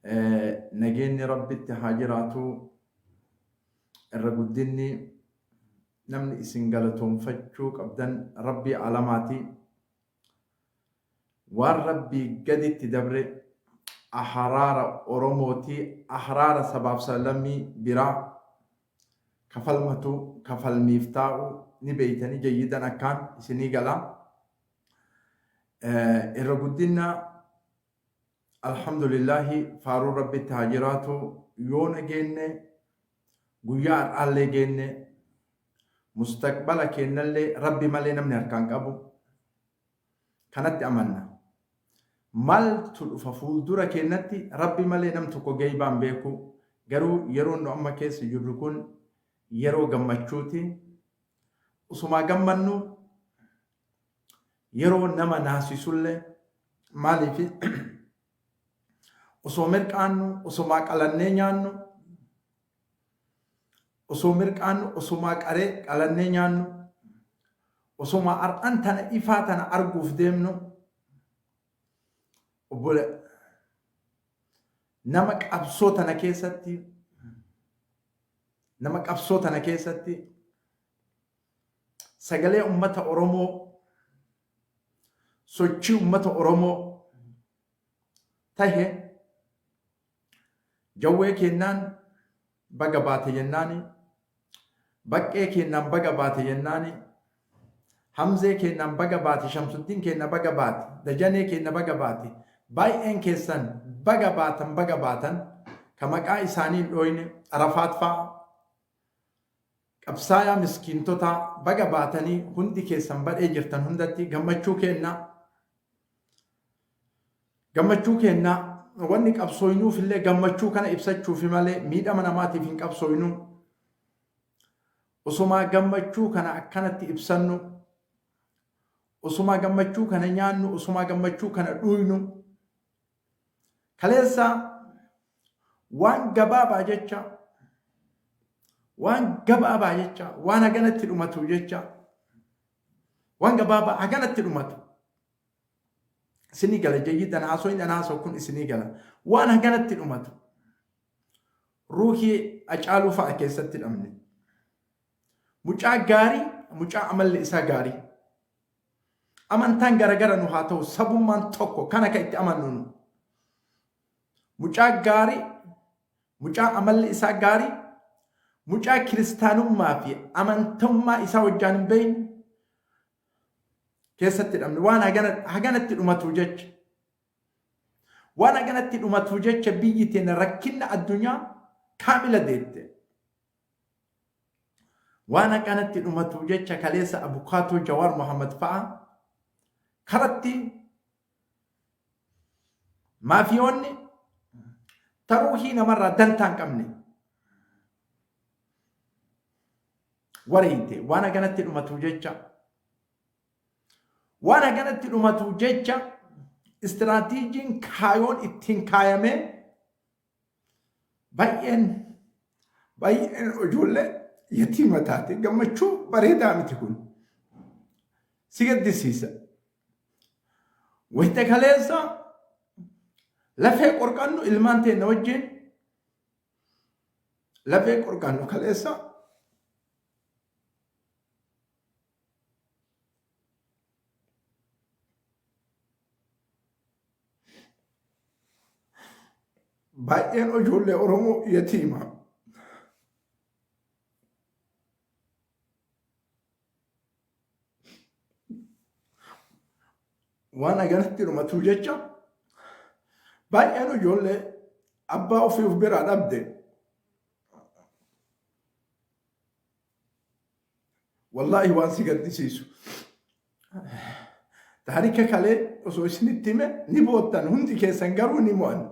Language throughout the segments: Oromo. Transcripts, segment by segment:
Nageenyi Rabbitti haa jiraatu. Irra guddinni namni isin galatoomfachuu qabdan Rabbii alamaati. Waan Rabbii gaditti dabre ahraara Oromooti, ahraara sabaaf sablammii biraa ka falmatu, ka falmiif taa'u ni beeytanii jayyidan akkaan isinii gala. Irra guddinna Alhamdulillaahi faaruun Rabbitti haa jiraatu yoona geenne guyyaa har'aallee geenne mustaqbala keennallee Rabbi malee namni harkaan qabu kanatti amanna. Maaltu dhufa fuuldura keennatti Rabbi malee nam tokko geeybaan beeku garuu yeroon nu amma keessa jirru kun yeroo gammachuuti. Usumaa gammannu yeroo nama naasisullee maaliif osoo mirqaannu osumaa qalannee nyaannu osoo mirqaannu osumaa qaree qalannee nyaannu osumaa har'an tana ifaa tana arguuf deemnu obbole nama qabsoo tana keessatti nama qabsoo tana keessatti sagalee ummata Oromoo sochii ummata Oromoo tahe jawwee keennaan baga baate jennaani baqqee keennaan baga baate jennaani hamzee keennaan baga baate shamsuddiin keenna baga baate dajanee keenna baga baate baay'een keessan baga baatan baga baatan ka maqaa isaanii hin dhooyne arafaat fa'a Qabsaayaa miskiintotaa baga baatanii hundi keessan badhee jirtan hundatti gammachuu keenna. Gammachuu keenna wanni qabsooynuuf illee gammachuu kana ibsachuufi malee miidhama namaatiif hin qabsooynu. Osumaa gammachuu kana akkanatti ibsannu, osumaa gammachuu kana nyaannu, osumaa gammachuu kana dhuuynu Kaleessa waan gabaabaa jecha waan gabaabaa jecha waan haganatti dhumatu jecha waan gabaabaa haganatti dhumatu isinii gala jayyidan haasoo inni haasoo kun isinii gala waan haganatti dhumatu ruuhii Hacaaluu fa'a keessatti dhabne mucaa gaarii mucaa amalli isaa gaarii Amantaan garagara nu haa ta'u sabummaan tokko kana kan itti amannu nu. Mucaa gaarii, mucaa amalli isaa gaarii, mucaa kiristaanummaa fi amantummaa isaa wajjaan hin beekne keessatti dhabne waan haganatti dhumatu jecha. Waan haganatti dhumatu jecha biyyi teenya rakkinna addunyaa kaamila deette. Waan akkanatti dhumatuuf jecha kaleessa abukaatoo Jawaar Mohaammed fa'a karatti maafiyoonni taruuhii namarraa dantaa hin qabne wareeyte waan akkanatti dhumatuuf jecha waan akkanatti dhumatuuf jecha istiraatiijiin kaayoon ittiin kaayamee Baay'een baay'een ijoollee yatiima taate gammachuu bareedaa miti kun. Si gaddisiisa. Wayita kaleessa lafee qorqannu ilmaan teenna wajjin lafee qorqannu kaleessa Baay'een ijoollee Oromoo yatiima. Waan aganatti dhumatuu jecha baay'een ijoollee abbaa ofii of biraa dhabde. Wallaahi waan si gaddisiisu. Taarika kalee osoo isinitti hime ni boottan hundi keessan garuu ni mo'an.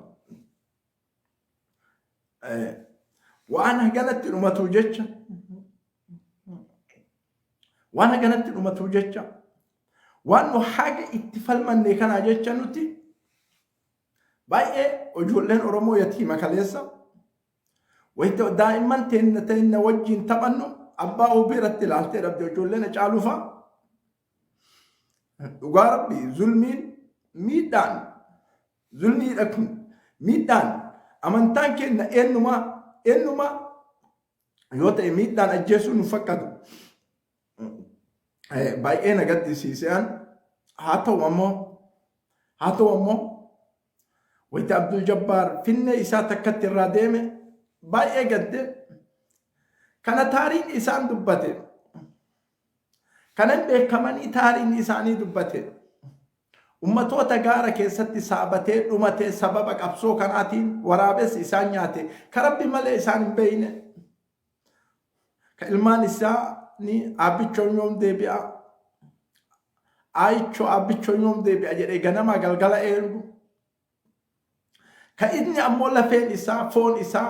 Waan haganatti dhumatu jecha waan haganatti dhumatu jecha waan nu haga itti falmanne kanaa jecha nuti baay'ee ijoolleen Oromoo yatiima kaleessa Wayita daa'imman teenna teenna wajjin taphannu abbaa ofii irratti ilaaltee dhabde ijoolleen Hacaaluu fa'a. Dhugaa rabbi zulmiin miidhaan zulmiidha kun miidhaan Amantaan keenya eenyumaa eenyumaa yoo ta'e miidhaan ajjeesuu nu fakkatu. Baay'ee na gaddisiise an. Haa ta'u ammoo wayita Abdul Jabbaar finnee isaa takkatti irraa deeme baay'ee gadde. Kana taariin isaan dubbate. Kanan beekamanii taariin isaanii dubbate. Ummatoota gaara keessatti saabatee dhumatee sababa qabsoo kanaatiin waraabessi isaan nyaate ka Rabbi malee isaan hin beeyne. Ka ilmaan isaa ni aabbichoon yoom deebi'a? Aayichoo aabbichoon yoom deebi'a jedhee ganamaa galgala eegu. Ka inni ammoo lafeen isaa foon isaa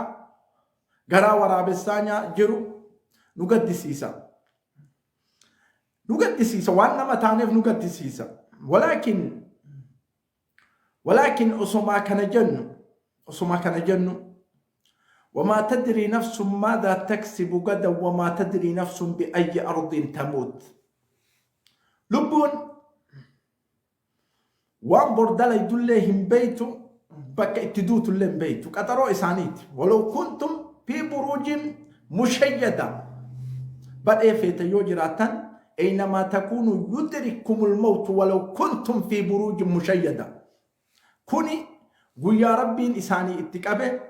garaa waraabessaa jiru nu gaddisiisa. Nu gaddisiisa, waan nama taaneef nu gaddisiisa. Walaakin osomaa kana jennu وما تدري نفس ماذا تكسب غدا وما تدري نفس بأي أرض تموت. Lubbuun waan bor dalaydullee hin beeytu, bakka itti duutullee hin beeytu. Qaxaroo isaaniiti. ولو كنتم في بروج مشيدة badhee feete yoo jiraatan أينما تكونوا يدرككم الموت ولو كنتم في بروج مشيدة. Kuni guyyaa Rabbiin isaanii itti qabe,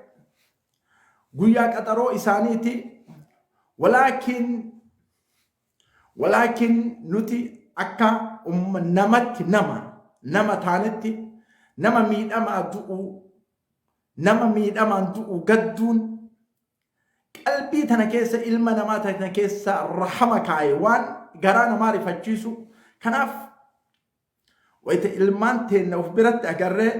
guyyaa qaxaroo isaaniiti. Walaakin nuti akka namatti nama taanetti nama miidhamaa du'uu, nama miidhamaan du'u gadduun qalbii tana keessa, ilma namaa tana keessa rahama kaaye waan garaa namaa rifachiisu. Kanaaf wayita ilmaan teenna of biratti agarree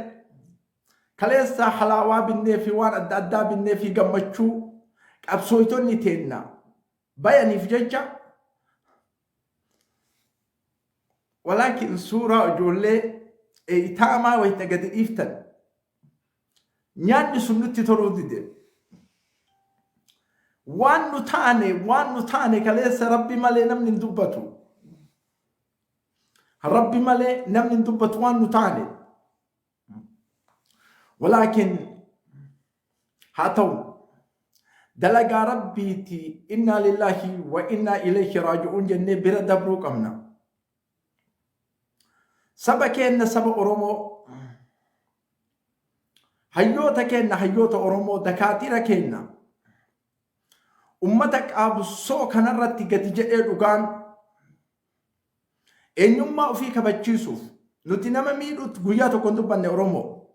kaleessaa halaawaa binnee fi waan adda addaa binnee fi gammachuu qabsooytonni teenna bayaniif jecha, walaakin suuraa ijoollee itaamaa wayita gadi dhiiftan nyaanni sun nutti toluu dide. Waan nu taane kaleessa Rabbi malee namni hin dubbatu. Rabbi malee namni hin dubbatu waan nu taane. Walaakin haa ta'u, dalagaa Rabbiiti. إنا لله وإنا إليه راجعون jennee bira dabruu qabna. Saba keenna, saba Oromoo, hayyoota keenna, hayyoota Oromoo, dakaatira keenna, ummata qabsoo kanarratti gadi jedhee dhugaan eenyummaa ofii kabachiisuuf. Nuti nama miidhuutti guyyaa tokko hin dubbanne Oromoo.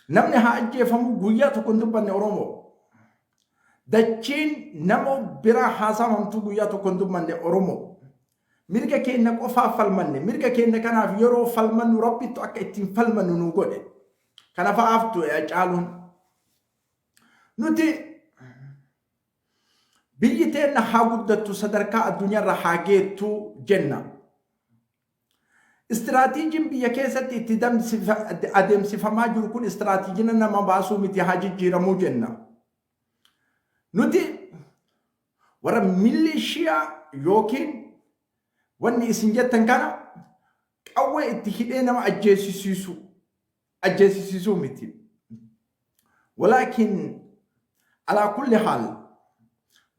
Namni haa ajjeefamu guyyaa tokko hin dubbanne Oromoo. Dachiin nama biraa haasamamtuu guyyaa tokko hin dubbanne Oromoo. Mirga keenya qofaaf falmanne. Mirga keenya kanaaf yeroo falmannu Rabbittu akka ittiin falmannu nu godhe. Kana fa'aaf du'e caaluun. Nuti biyyi teenna haa guddattu, sadarkaa addunyaarra haa geettu jenna. Istiraatiijiin biyya keessatti itti adeemsifamaa jiru kun istiraatiijina nama baasuu miti, haa jijjiiramuu jenna. Nuti warra milishiyaa yookiin wanni isin jettan kana qawwee itti hidhee nama ajjeesisiisuu miti. Walaakin alaa kulli haal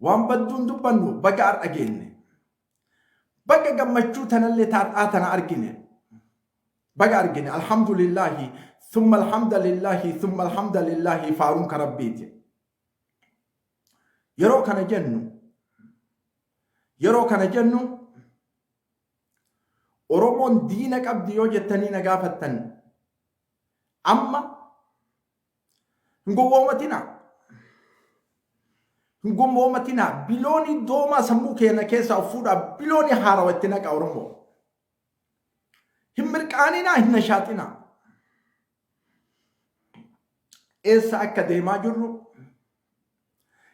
waan badduun dubbannu, baga har'a geenne. Baga gammachuu tanallee taar'aa tana argine. Baga argine. الحمد لله ثم الحمد لله ثم الحمد لله, faaruun ka Rabbiiti. Yeroo kana jennu Oromoon diina qabdi yoo jettanii na gaafattan, amma hin gowwoomatinaa. Hin gowwoomatinaa. Biloonii doomaa sammuu keenya keessaa of fuudhaa, biloonii haarawa itti naqa Oromoo. Hin mirqaaninaa, hin nashaaxinaa. Eessa akka deemaa jirru,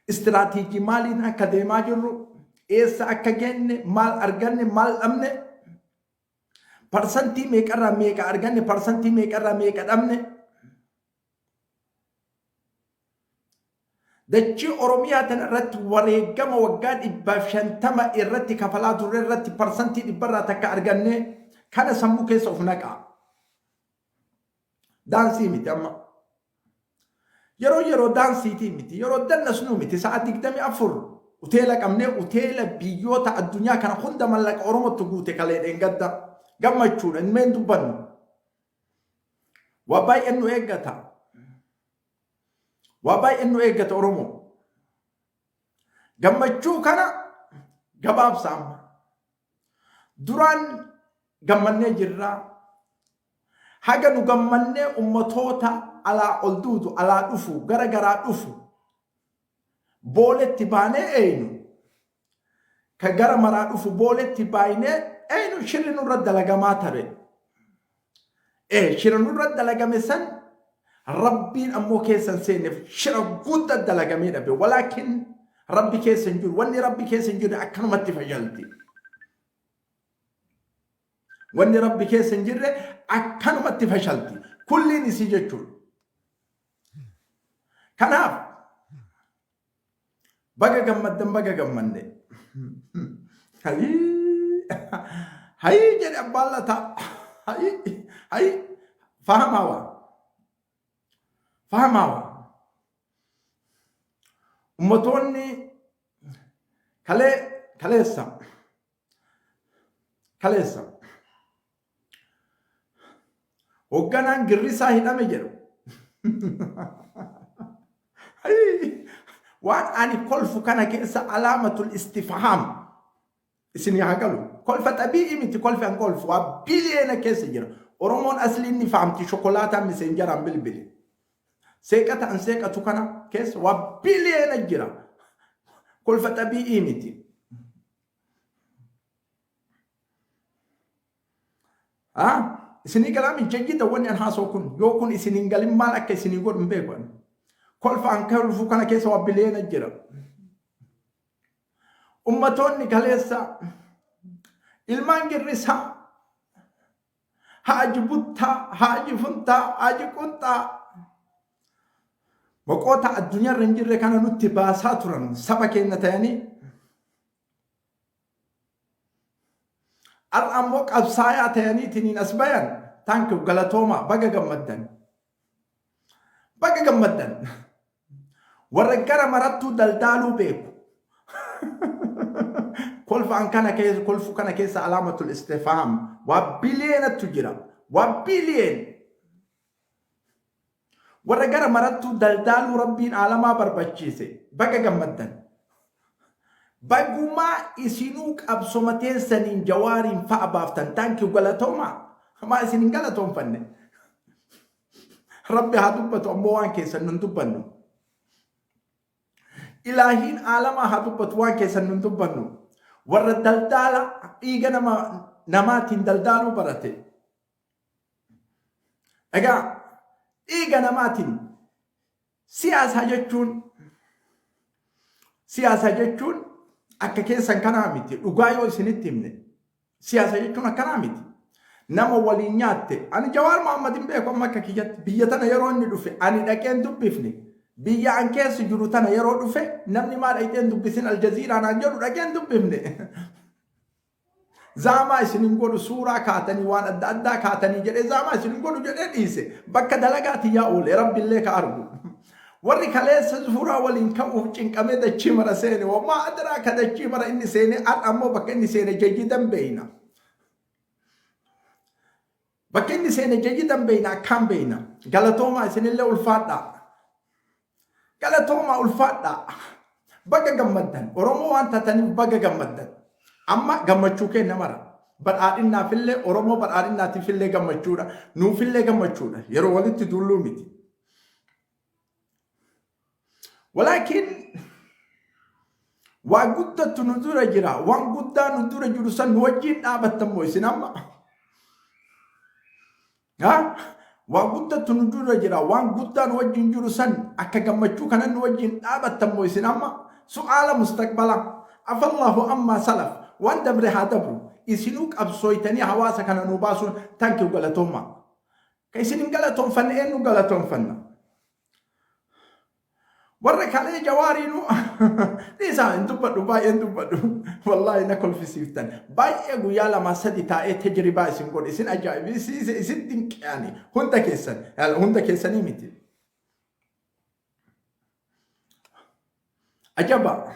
istiraatiijii maaliin akka deemaa jirru, eessa akka geenne, maal arganne, maal dhabne, parsantii meeqarraa meeqa arganne, parsantii meeqarraa meeqa dhabne. Dachii Oromiyaa tana irratti wareegama waggaa 150 irratti kafalaa turre irratti 1% arganne, kana sammuu keessa of naqaa. Daansii miti amma. Yeroo yeroo daansiitii miti, yeroo dannasnuu miti, sa'a 24 uteela qabnee uteela biyyoota addunyaa kana hunda mallaqa Oromootti guute kalee dheengadda. Gammachuudha, hin meen dubbannu. Waa baay'een nu eeggata. Waa baay'een nu eeggata Oromoo. Gammachuu kana gabaabsa amma. Duraan gammannee jirra. Haga nu gammannee ummatoota alaa ol duudu, alaa dhufu, gara garaa dhufu booletti baanee eeynu. Ka gara maraa dhufu booletti baayinee eeynu shirri nurra dalagamaa tare. Ee shira nurra dalagame san Rabbiin ammoo keessa hin seenneef shira gudda dalagamee dhabe. Walaakin Rabbi keessa hin jiru. Wanni Rabbi keessa hin jirre akkanumatti fashalti. Wanni Rabbi keessa hin jirre akkanumatti fashalti. Kulliin isii jechuudha. Kanaaf baga gammaddan baga gammanne. Hayii hayii jedhe abbaan lataa. Hayii hayii fahamaa waa. Fahamaa waa. Ummatoonni kalee kaleessa kaleessa Hoogganaan girrisaa hidhame jedhu. Waan ani kolfu kana keessa alaamatul istifhaam isin haa galu. Kolfa xabii'ii miti kolfi an kolfu waa biliyeena keessa jira. Oromoon asliin ni fahamti shokolaataan miseenjaraan bilbile. Seeqata an seeqatu kana keessa waa biliyeena jira. Kolfa xabii'ii miti. Isinii galaa miti jayyida wanni an haasa'u kun yoo kun isin hin galin maal akka isinii godhu hin beeku ani. Kolfa an kolfu kana keessa waa biliyeena jira. Ummatoonni kaleessa ilmaan girrisaa haaji buttaa haaji funtaa haaji qunxaa maqoota addunyaarra hin jirre kana nutti baasaa turan saba keenya ta'anii Har'a ammoo qabsaayaa tayaniitiniin as bayan thank you galatoomaa baga gammaddan. Baga gammaddan. Warra gara marattuu daldaaluu beeku. Kolfaan kana keessa kolfu kana keessa alaamatul istifhaam waa biliyeenattu jira. Waa biliyeen. Warra gara marattuu daldaaluu rabbiin aalamaa barbachiise baga gammaddan. Bagumaa isinuu qabsoma teessaniin jawaariin fa'a baaftan thank you galatoomaa. Maa isin hin galatoomfanne. Rabbi haa dubbatu ammoo waan keessan nun dubbannu. Ilaahiin aalamaa haa dubbatu waan keessan nun dubbannu. Warra daldaala dhiiga nama namaatiin daldaaluu barate. Egaa dhiiga namaatiin siyaasa jechuun siyaasa jechuun akka keessan kanaa miti. Dhugaa yoo isinitti himne siyaasa jechuun akkanaa miti. Nama waliin nyaatte ani Jawaar Mohammad hin beeku amma akka kiyyatti biyya tana yeroo inni dhufe ani dhaqeen dubbifne biyya an keessa jiru tana yeroo dhufe namni maa dhaqxeen dubbisin Aljaziiraa naan jedhu dhaqeen dubbifne. Zaamaa isin hin godhu suuraa kaatanii waan adda addaa kaatanii jedhee zaamaa isin hin godhu jedhee dhiise bakka dalagaa tiyyaa oole rabbillee ka argu. Warri kaleessa suuraa waliin ka'uuf cinqamee dachii mara seene wamaa adraa ka dachii mara inni seene har'a ammoo bakka inni seene jayyidan beeyna. Bakka inni seene jayyidan beeyna akkaan beeyna. Galatoomaa isinillee ulfaadhaa. Galatoomaa ulfaadhaa. Baga gammaddan. Oromoo waan taataniif baga gammaddan. Amma gammachuu keenya mara. Badhaadhinnaafillee Oromoo badhaadhinnaatiifillee gammachuudha. Nuufillee gammachuudha. Yeroo walitti duulluu miti. Walaakin waa guddattu nu dura jira. Waan guddaa nu dura jiru san nu wajjin dhaabattan moo isin amma? Ha? Waa guddattu nu dura jira. Waan guddaa nu wajjin jiru san akka gammachuu kanan nu wajjin dhaabattan moo isin amma? Su'aala mustaqbala. Afallahu ammaa salaf. Waan dabre haa dabru. Isinuu qabsooytanii hawaasa kana nu baasuun thank you galatoomaa. Ka isin hin galatoonfanne eenyu galatoonfanna? Warra kalee jawaariinuu dhiisaa hin dubbadhu baay'ee hin dubbadhu wallaahi na kolfisiiftan baay'ee guyyaa lama sadi taa'ee tajribaa isin godhe isin ajaa'ibsiise isin dinqeani hunda keessan hunda keessanii miti. Ajaba!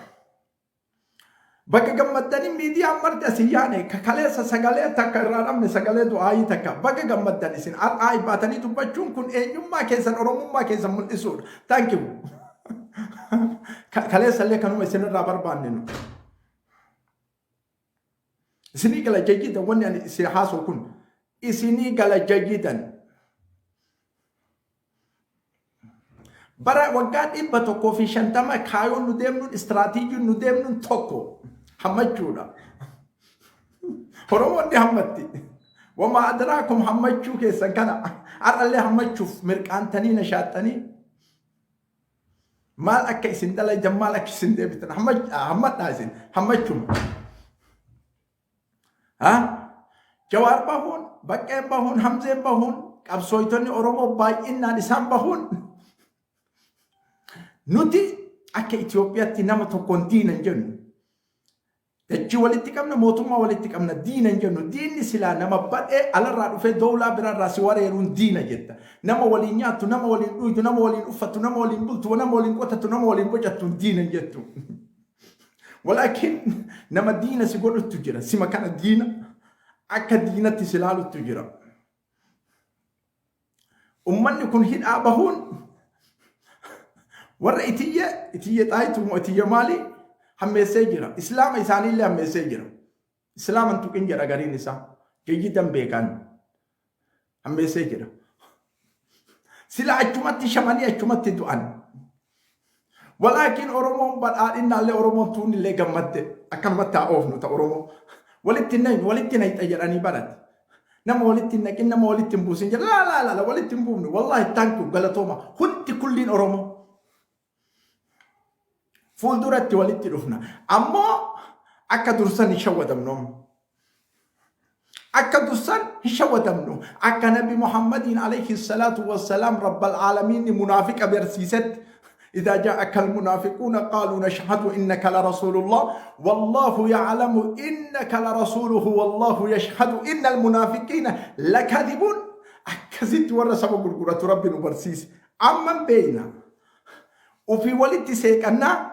Bakka gammaddanii miidiyaan marti asii yaane ka kaleessa sagalee takka irraa dhabne, sagalee du'aayii takka. Bakka gammaddan isin har'aa baatanii dubbachuun kun eenyummaa keessan, Oromummaa keessan mul'isuudha. Thank you. Kaleessa illee kanuma isinirraa barbaanne nu. Isinii gala jayyidan, wanni ani isin haasa'u kun isinii gala jayyidan. Bara waggaa 150 kaayoon nu deemnuun, istiraatiijiin nu deemnuun tokko hammachuudha. Oromoon ni hammatti. Wamaa adraakum hammachuu keessan kana har'allee hammachuuf mirqaantanii nashaaxxanii maal akka isin dalaydan, maal akka isin deebitan, hammadhaa isin hammachuma. Ha? Jawaar bahuun, Baqqeen bahuun, Hamzeen bahuun, qabsooytonni Oromoo baay'inaan isaan bahuun nuti akka Itoophiyaatti nama tokkoon diina hin jennu. Dachii walitti qabna, mootummaa walitti qabna, diina hin jennu. Diinni silaa nama badhee alarraa dhufee dowlaa biraarraa si wareeruun diina jetta. Nama waliin nyaattu, nama waliin dhuydu, nama waliin uffattu, nama waliin bultu, nama waliin qotattu, nama waliin bocattu diina hin jettu. Walaakin nama diina si godhuttu jira. Sima kana diina akka diinatti si ilaaluttu jira. Ummanni kun hidhaa bahuun warra itiyye itiyye xaayitu moo itiyye maali hammeessee jira. Islaama isaaniillee hammeessee jira. Islaama hin tuqin jedha gariin isaa. Jayyidan beekan hammeessee jira. Sila achumatti shamanii achumatti du'an. Walaakin Oromoon badhaadhinnaallee Oromoon tuunillee gammadde akkanumatti haa oofnu ta Oromoo. Walitti hin naqnu, walitti naqxa jedhanii barate. Nama walitti hin naqin, nama walitti hin buusin jedha. Laa laa laa walitti hin buufnu. Wallaahi thank you, galatooma. Hundi kulliin Oromoo. Fuulduratti walitti dhufna. Ammoo akka dursan hin shawwadamnu amma. Akka dursan hin shawwadamnu. Akka Nabi Muhammadiin alayhi salaatu wassalaam Rabbal Aalamiinni munaafiqa barsiisetti, إذا جاءك المنافقون قالوا نشهد إنك لرسول الله والله يعلم إنك لرسوله والله يشهد إن المنافقين لكاذبون. Akkasitti warra saba gurguratu Rabbi nu barsiise. Amman beeyna. Ufii walitti seeqannaa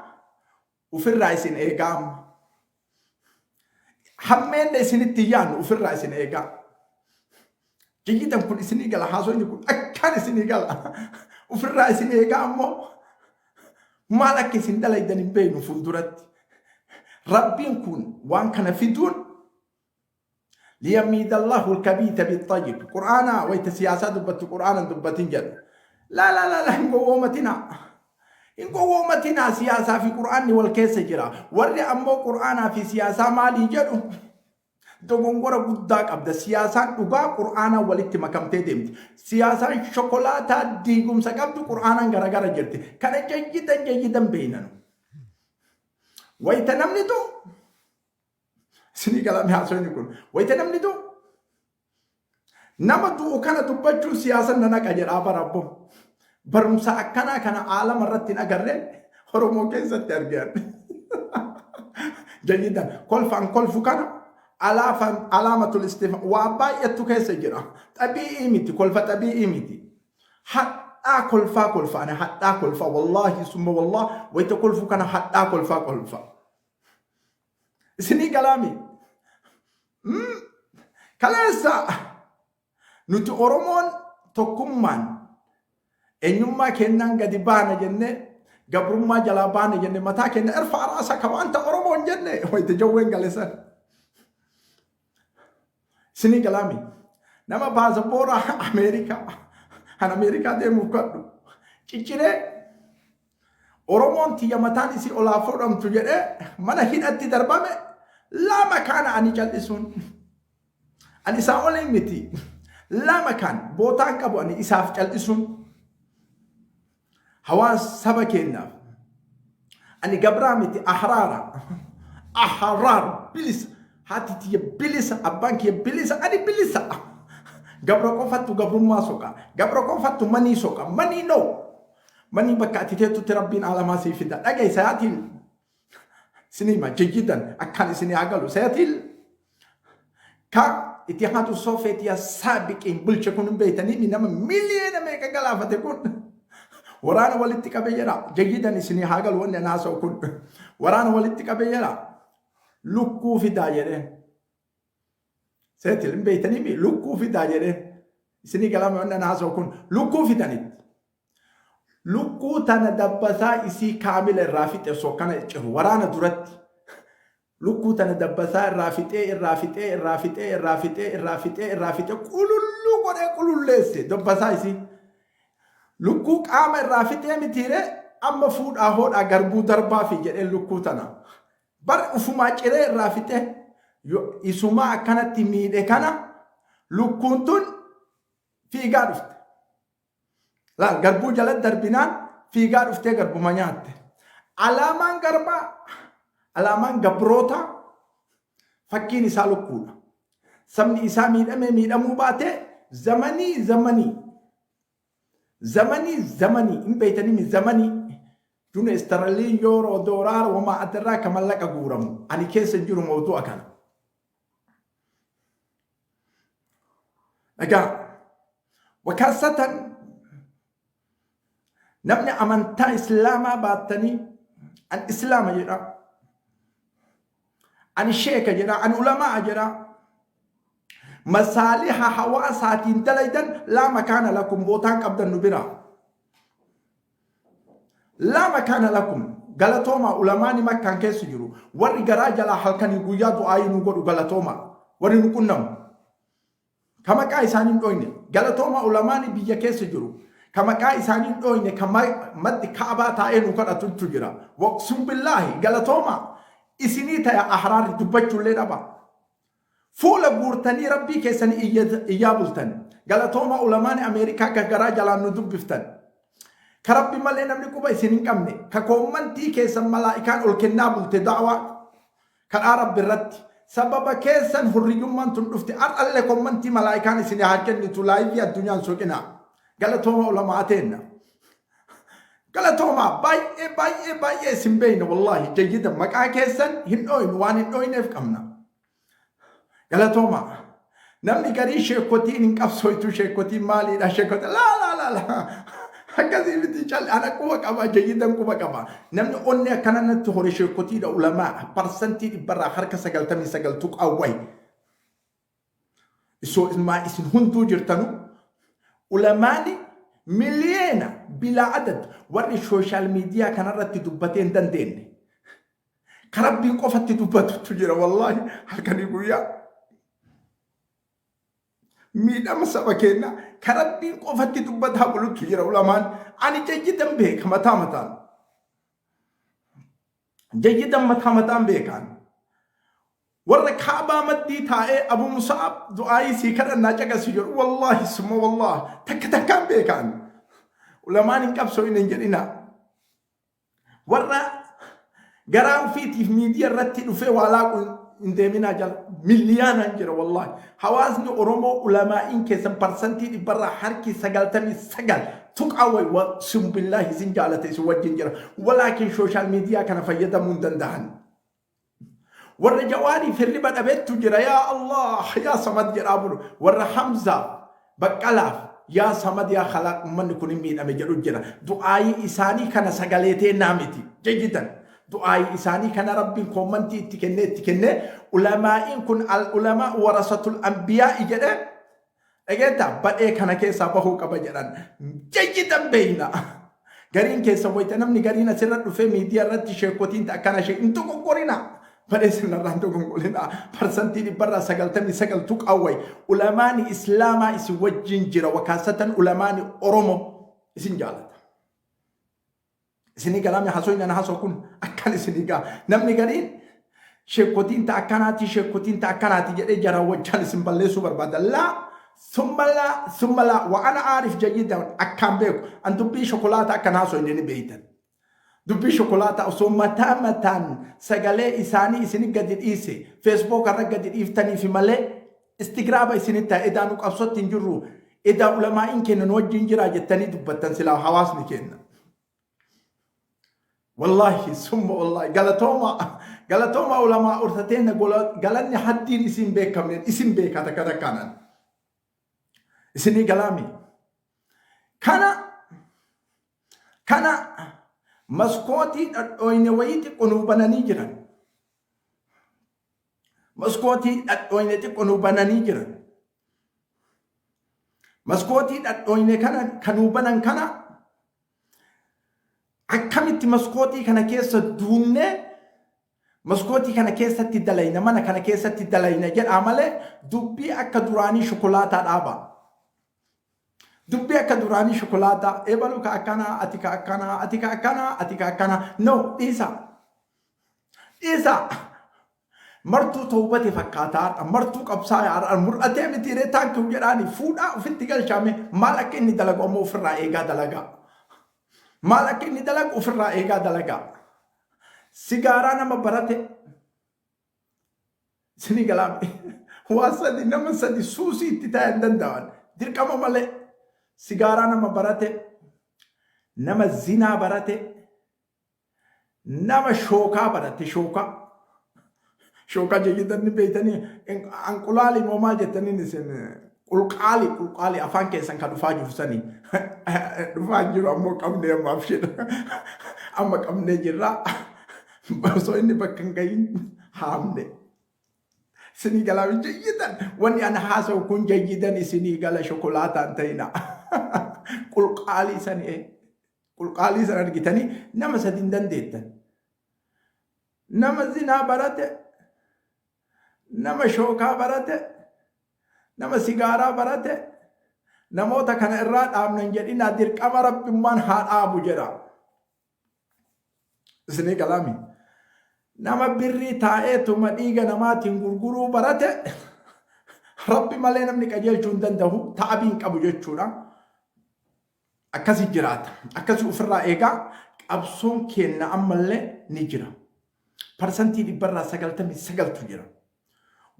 ufirraa isin eegaa amma. Hammeenna isinitti yaannu ufirraa isin eegaa. Jiyyitan kun isinii gala, haasofni kun akkaan isinii gala. Ufirraa isin eegaa ammoo maal akka isin dalaydan hin beeknu fuulduratti. Rabbiin kun waan kana fiduun liyamiida Allahu alkabiita bixayyib. Qur'aana wayita siyaasaa dubbattu qur'aana hin dubbatin jedha. Laa laa laa laa, hin gowwoomatinaa. Hin gowwoomatinaa, siyaasaa fi qur'aanni wal keessa jira. Warri ammoo qur'aanaa fi siyaasaa maalii jedhu dogongora guddaa qabda. Siyaasaan dhugaa qur'aanaan walitti makamtee deemti. Siyaasaan shokolaataa diigumsa qabdu qur'aanaan garagara jirti. Kana jayyidan jayyidan beeynanu. Wayita namni du'u isinii galame haasofni kun. Wayita namni du'u, nama du'u kana dubbachuun siyaasa na naqa jedhaa bara abbo. Barumsa akkanaa kana aalama irratti hin agarre, Oromoo keessatti argan. Jayyidan kolfaan kolfu kana alaafaan alaamatul istifa waa baay'attu keessa jira. Xabii'ii miti, kolfa xabii'ii miti. Hadhaa kolfaa kolfa, ani hadhaa kolfaa, wallaahi summa wallahi, wayita kolfu kana hadhaa kolfaa kolfa. Isinii galaami. Kaleessa nuti Oromoon tokkummaan eenyummaa kennaan gadi baana jennee, gabrummaa jalaa baana jenne, mataa keenya irfa araasa ka wanta Oromoon jenne wayita jawween galesan. Isinii galaami. Nama baasaboora Ameerikaa kan Ameerikaa deemuuf kadhu cicciree Oromoon tiyya mataan isii olaa fuudhamtu jedhee mana hidhatti darbame lama kaana ani cal'isuun. Ani isaa olii miti. Lama kaan bootaan qabu ani isaaf cal'isuun. Hawaasa saba keenyaaf. Ani gabraa miti, ahraara. Ahraar bilisa. Haati tiyya bilisa, abbaan kiyya bilisa, ani bilisa. Gabra qofattu gabrummaa soqa. Gabra qofattu manii soqa. Manii no. Manii bakka ati teettutti Rabbiin aalamaa sii fida. Dhaga'i sayaatiin isinii hima jayyidan akkaan isinii haa galu. Sayatiin ka Itihaadu Soofeetiyaa saabiqiin bulche kun hin beektanii nama miliyoona meeqa galaafate kun. Waraana walitti qabee jedha. Jayyidan isinii haa galu wanni an haasa'u kun. Waraana walitti qabee jedha. Lukkuu fidaa jedheen. Seetil hin beektanii mi? Lukkuu fidaa jedheen. Isinii galame wanni an haasa'u kun. Lukkuu fidanitti. Lukkuu tana dabbasaa isii kaamila irraa fixe osoo akkana ciru waraana duratti. Lukkuu tana dabbasaa irraa fixee irraa fixee irraa fixee irraa fixee irraa fixee irraa fixee qululluu godhee qululleesse dabbasaa isii. Lukkuu qaama irraa fixee mitiire amma fuudhaa hoodhaa garbuu darbaa fi jedheen lukkuu tana. Bar ufumaa ciree irraa fixee isumaa akkanatti miidhe kana lukkuun tun fiigaa dhufte. Laal garbuu jala darbinaan fiigaa dhuftee garbuma nyaatte. Alaamaan garbaa, alaamaan gabrootaa fakkiin isaa lukkuudha. Sabni isaa miidhamee miidhamuu baatee zamanii zamanii zamanii zamanii hin beeytanii zamanii juna istaraliin yooroo dooraara wamaa addarraa ka mallaqa guuramu ani keessa hin jiru mawdu'a kana. Egaa wakaasatan namni amantaa islaamaa baattanii an islaama jedha, ani sheeka jedha, ani ulamaa jedha, masaaliha hawaasaatiin dalaydan laa makaana lakum bootaan qabdan nu bira. Laa makaana lakum galatoomaa ulamaani makkaan keessa jiru warri garaa jalaa halkanii guyyaa du'aayii nu godhu galatoomaa warri nu qunnamu ka maqaa isaanii hin dhoyne galatoomaa ulamaani biyya keessa jiru ka maqaa isaanii hin dhoyne ka maddi kaabaa taa'ee nu kadhatutu jira waqsum billaahi galatoomaa isinii taya ahraarri dubbachuullee dhaba fuula guurtanii rabbii keessanii iyyaa bultan. Galatooma ulamaani Ameerikaa ka garaa jalaan nu dubbiftan. Ka rabbi malee namni quba isin hin qabne. Ka koommantii keessan malaa'ikaan ol kennaa bulte da'waa kadhaa rabbi irratti. Sababa keessan hurriyyummaan tun dhufte har'allee koommantii malaa'ikaan isin haa kennitu laayivii addunyaan soqinaa. Galatooma ulamaa teenna. Galatoomaa baay'ee baay'ee baay'ee isin beeyna wallaahi jayyida maqaa keessan hin dhooynu waan hin dhooyneef qabna. Galatoomaa namni garii sheekotiin hin qabsooytu sheekotiin maaliidha sheekotiin laa laa laa laa akkasii miti cal ana quba qaba jayyidan quba qaba namni onni akkana natti hore sheekotiidha ulamaa parsantii dhibbarraa harka 99 tuqaa wayi. Isoo ilmaa isin hunduu jirtanu ulamaani miliyeena bilaa adad warri sooshaal miidiyaa kanarratti dubbatee hin dandeenye. Ka rabbiin qofatti dubbatutu jira wallaahi halkanii guyyaa. Miidhama saba keenyaa ka rabbiin qofatti dubbataa bulutu jira ulamaan. Ani jayyidan beeka mataa mataan. Jayyidan mataa mataan beekaan. Warra kaabaa maddii taa'ee Abu Musa'ab du'aayii sii kadhannaa caqasi jedhu wallaahi summa wallaahi takka takkaan beekaan. Ulamaan hin qabsoo'in hin jedhinaa. Warra garaa ofiitiif miidiyaa irratti dhufee waa laaqu hin deeminaa jala. Miliyaanaan jira wallaahi. Hawaasni Oromoo ulamaa'iin keessan parsantii dhibbarraa harki 99 tuqaa wayi wa simbillaahi isin jaalate isin wajjin jira. Walaakin sooshaal miidiyaa kana fayyadamuu hin danda'an. Warra Jawaariif hirriba dhabettu jira yaa Allah yaa Samad jedhaa bulu. Warra Hamzaaf Baqqalaaf yaa Samad yaa Khalaaq ummanni kun hin miidhame jedhu jira. Du'aayii isaanii kana sagalee teennaa miti. Jayyidan. Du'aayii isaanii kana Rabbiin koommantii itti kennee itti kennee ulamaa'iin kun al ulamaa warasatul anbiyaa'i jedhee Dhageetta badhee kana keessaa bahuu qaba jedhan. Jayyidan beeyna. Gariin keessa wayita namni gariin asirra dhufee miidiyaa irratti sheekotiin akkana ishee hin dogoggorina. Badhee sinarraa hin dogoggorina. Parsantii dhibbarraa 99 tuqaa wayi. Ulamaani Islaamaa isin wajjin jira. Wakaasatan ulamaani Oromoo isin jaalata. Isinii galaame haasoo inni haasoo kun akkan isinii gaa. Namni gariin sheekotiin ta akkanaati sheekotiin ta akkanaati jedhee jaraa wajjaan isin balleessuu barbaada. Laa summa laa summa laa wa ana aarif jayyidan akkaan beeku. An dubbii shokolaata akkan haasoo inni ni beeytan. Dubbii shokolaataa osoo mataa mataan sagalee isaanii isin gadi dhiise feesbuuk irra gadi dhiiftaniifi malee istigraaba isinitti ta'e edaa nu qabsootti hin jirru edaa ulamaa'iin keenya nu wajjin jiraa jettanii dubbattan silaa hawaasni keenya. Wallaahi summa wallaahi galatooma galatooma ulamaa urtateena galanni haddiin isin beekamneen isin beekaa takka takkaanan. Isinii galaami. Kana Kana maskootii dhadhooyne wayii xiqqo nuu bananii jiran. Maskootii dhadhooyne xiqqo nuu bananii jiran. Maskootii dhadhooyne kana kan nuu banan kana akkamitti maskootii kana keessa duunnee maskootii kana keessatti dalayna, mana kana keessatti dalayna jedhaa malee dubbii akka duraanii shokolaataa dhaabaa. Dubbii akka duraanii shokolaataa ebalu ka akkanaa, ati ka akkanaa, ati ka akkanaa, ati ka akkanaa, no, dhiisaa. Dhiisaa. Martuu tawbate fakkaataa har'a, martuu qabsaa'e har'a mul'atee miti ree taankii jedhaani fuudhaa ofitti galchaame. Maal akka inni dalagu ammoo ofirraa eegaa dalagaa. Maal akka inni dalagu ofirraa eegaa dalagaa. Sigaaraa nama barate isinii galaame. Waa sadi, nama sadi suusii itti ta'e hin danda'an. Dirqama malee sigaaraa nama barate, nama zinaa barate, nama shookaa barate, shookaa. Shookaa jettanii beektanii anqulaali moo maal jettaniin isin qulqaali, qulqaali afaan keessan kan dhufaa jiru sanii dhufaa jiru ammoo qabnee ammaaf jedha amma qabnee jirra, osoo inni bakka hin gahin haamne. Isinii galaa jayyidan, wanni ana haasa'u kun jayyidan isinii gala, shokolaataan ta'ina qulqaalii sanii, qulqaalii san argitanii nama sadi hin dandeettan. Nama zinaa barate, nama shookaa barate, nama sigaaraa barate, namoota kana irraa dhaabnan jedhina, dirqama rabbimmaan haa dhaabu jedha. Isinii galaami. Nama birrii taa'eetuma dhiiga namaatiin gurguruu barate, rabbi malee namni qajeelchuu hin danda'u, ta'abii hin qabu jechuudha. Akkasi jiraata. Akkasi ofirraa eegaa, qabsoon keenna ammallee ni jira. 99% jira.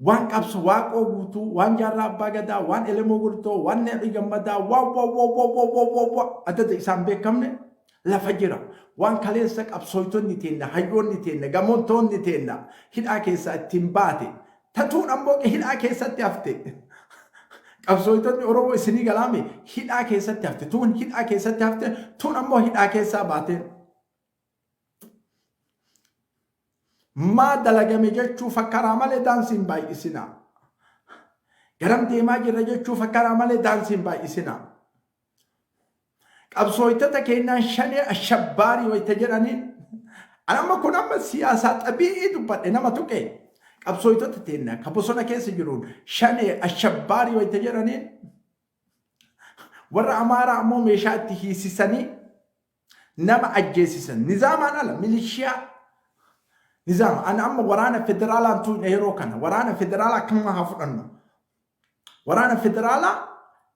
Waan qabso Waaqoo Guutuu, waan Jaarraa Abbaa Gadaa, waan Elemoo Gurtoo, waan Neeqii Gammadaa, waan waan waan waan waan waan waan waan adada isaan beekamne lafa jira. Waan kaleessa qabsooytonni teenna, hayyoonni teenna, gamoontoonni teenna hidhaa keessaa ittiin baate, tatuun ammoo hidhaa keessatti hafte. Qabsooytonni Oromoo isinii galaame hidhaa keessatti hafte. Tuun hidhaa keessatti hafte, tuun ammoo hidhaa keessaa baate. Maa dalagame jechuu fakkaraa malee daansii hin baay'isinaa. Garam deemaa jirra jechuu fakkaraa malee daansii hin baay'isinaa. Qabsooytota keenyaan shanee ashabbaarii wayita jedhaniin, amma kun amma siyaasaa xabii'ii dubbadhe nama tuqe, qabsooytota teenya ka bosona keessa jiruun shanee ashabbaarii wayita jedhaniin, warra Amaaraa ammoo meeshaa itti hiisisanii nama ajjeesisan nizaamaan ala milishiyaa nizaama. Ani amma waraana federaalaan tuqne, yeroo kana waraana federaalaa akkuma haa fudhannu, waraana federaalaa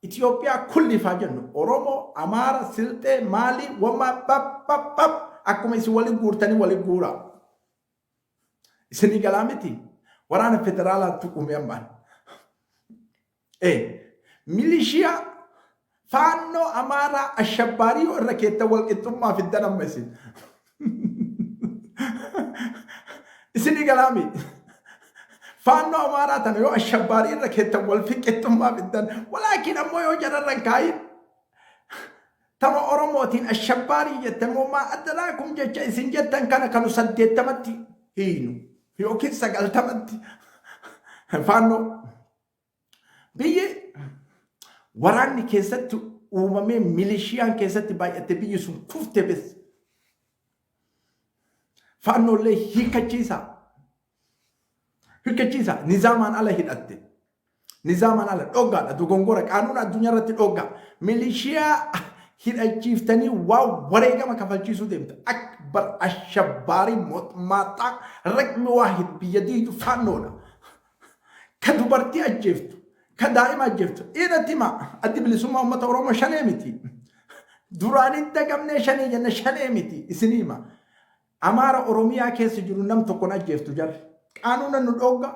Itoophiyaa kulliif haa jennu, Oromoo, Amaara, Silxee, Maalii, Wammaa, bab bab bab, akkuma isin waliin guurtanii waliin guuraa. Isinii galaa miti, waraana federaalaa tuqume ammaan. Milishiyaa faannoo Amaaraa ashabbaarii yoo irra keettan walqixxummaa fiddan amma isin. Isinii galaami. Faannoo Amaaraa tana yoo ashabbaarii irra keettan wal qixxummaa fiddan, walaakin ammoo yoo jararran kaayin tama Oromootiin ashabbaarii jettan immoo maa addaraakum jecha isin jettan kana kanu 80tti hiinu yookiin 90tti faannoo. Biyyi waraanni keessatti uumamee milishiyaan keessatti baay'atte biyyi sun kufte bes. Faannoollee hiikkachiisa. Hiikkachiisa. Nizaamaan ala hidhatte. Nizaamaan ala dhoggaadha. Dogongora qaanuun addunyaa irratti dhoggaa. Milishiyaa hidhachiiftanii waa wareegama kafalchiisuu deemta. Akbar ashabbaarii mootummaa raqmi waahid biyya diidu faannoodha. Ka dubartii ajjeeftu, ka daa'ima ajjeeftu. Dhiiratti hima, Addi Bilisummaa Uummata Oromoo shanee miti. Duraan hin dagamnee shanee jenna, shanee miti isinii hima. Amaara Oromiyaa keessa jiru nam tokkon ajjeeftu jarri. Qaanuuna nu dhoogga,